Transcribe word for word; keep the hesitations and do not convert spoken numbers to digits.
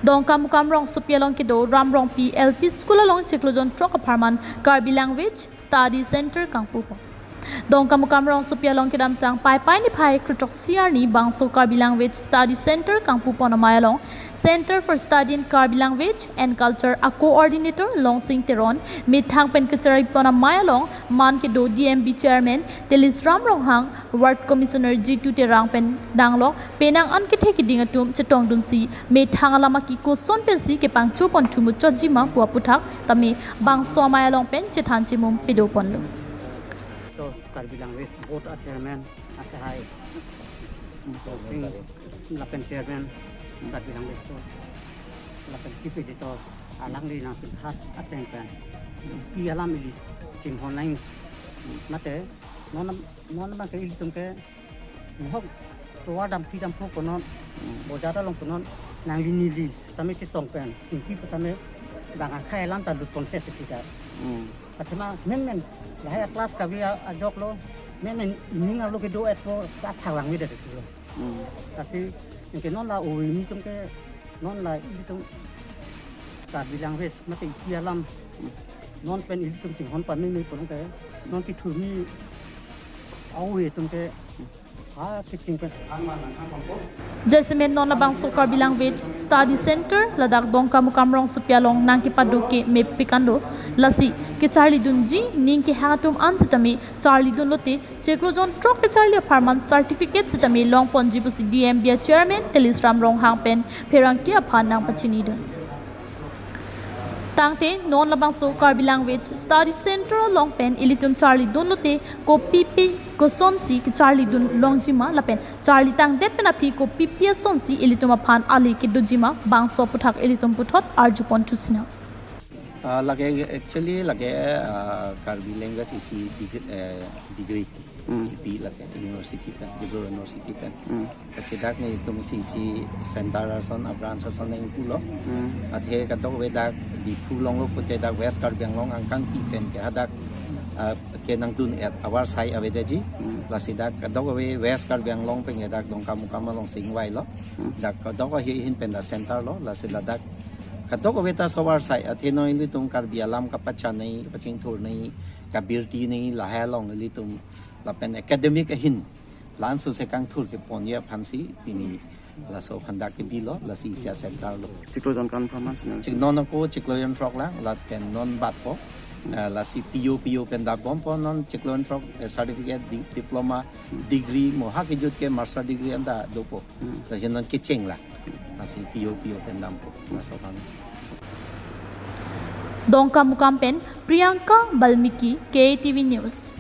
Dongkamukam rongsopi along kedo Ram Rongpi L P School along chiklo jon throk apharman Karbi Language Study Center kangpupon. Dongkamukam rongsopi along kedamtang Paipai niphai kre throksi arni bangso Karbi Language Study Center kangpupon amei along Center for Study in Karbi Language and Culture a-coordinator Longsing Teron methang pen kacharipon amei along man kedo D M B chairman Telisram Ronghang, Ward Commissioner Jitu Terang pen danglok penang an kethe keding atum chetongdunsi methang alam aki koson pensi kepangchopon thumu chotjima pu aputhak tame bangso amei along pen chethan chimum pedoponlo. To Karbi Language Board a chairman achahai Sing lapen chairman Karbi Language Board lapen chief editor alangli nangpinhat ateng pen ipi alam ili chinghon nang mate non non abang ke ilitum ke mohok tovar damphri damphro konon bojar along konon nangli neli tame chetong pen singpi tame bang akhai alam ta lutpon chet kita. Hmm. Athema menmen lahai class kabi a- ajok lo menmen ining alo kedo et po start thaklang mi det lo. Hmm. Lasi anke non la o ilitum ke non la ilitum Karbi Language mate ipi alam non pen ilitum chinghon pame mi pulong ke non kithurmi a-o ilitum ke ha keching pen. Jasemet non labangso Karbi Language Study Center ladak Dongkamukam rongsopi along nangkepado ke mepik anlo. Lasi kecharlidunji ning kehang atum an sitame charlidun lote chiklo jon throk kecharli apharman certificate sitame longponji pusi D M B a chairman Telisram Ronghang pen pherangke aphan nangpachinidun. Tangte non labangso Karbi Language Study Center along pen ilitum charlidun lote kopipi kosonsi kecharlidun longjima lapen charli tangdet pen aphi kopipi asonsi ilitum aphan ale kedojima bangso aputhak ilitum puthot arjupon thusinang. Ah, lake actually lake ah, Karbi language isi deg- eh, degree Hmm. ipi lake university pen, Dibru University pen. Hmm. Kachedak nelitum isi isi center ason a branch ason nangpulo. Hmm. Athe kadokave dak Diphu longlo pute dak West Karbi Anglong angkang pi pen ke hadak ah, kenangdun et avarsai avedetji. Hmm. Lasi dak kadokave West Karbi Anglong pen ke dak Dongkamukam along singvai lo. Hmm. Dak kadokave ahin pen dak center lo lasi ladak kadokave ta avarsai athe non ilitum Karbi alam kapachanei, kapachingthurnei, kabirtinei lahai along ilitum lapen academic ahin langsung se kangthur keponji aphansi pini laso aphan dak kebilo lasi isi a center lo. Chiklo jon kan apharman sina. Chik non ako chiklo jon throk lang lapen non batpo. Eh, lasi P U P U pen dambompo non chiklo jon throk eh, certificate di- diploma degree mo ha kejut ke master degree anta dopo. Hmm. Lasi non kecheng lang. Lasi P U P U pen dampo laso aphan. Dongkamukam pen Priyanka Balmiki, K T V News.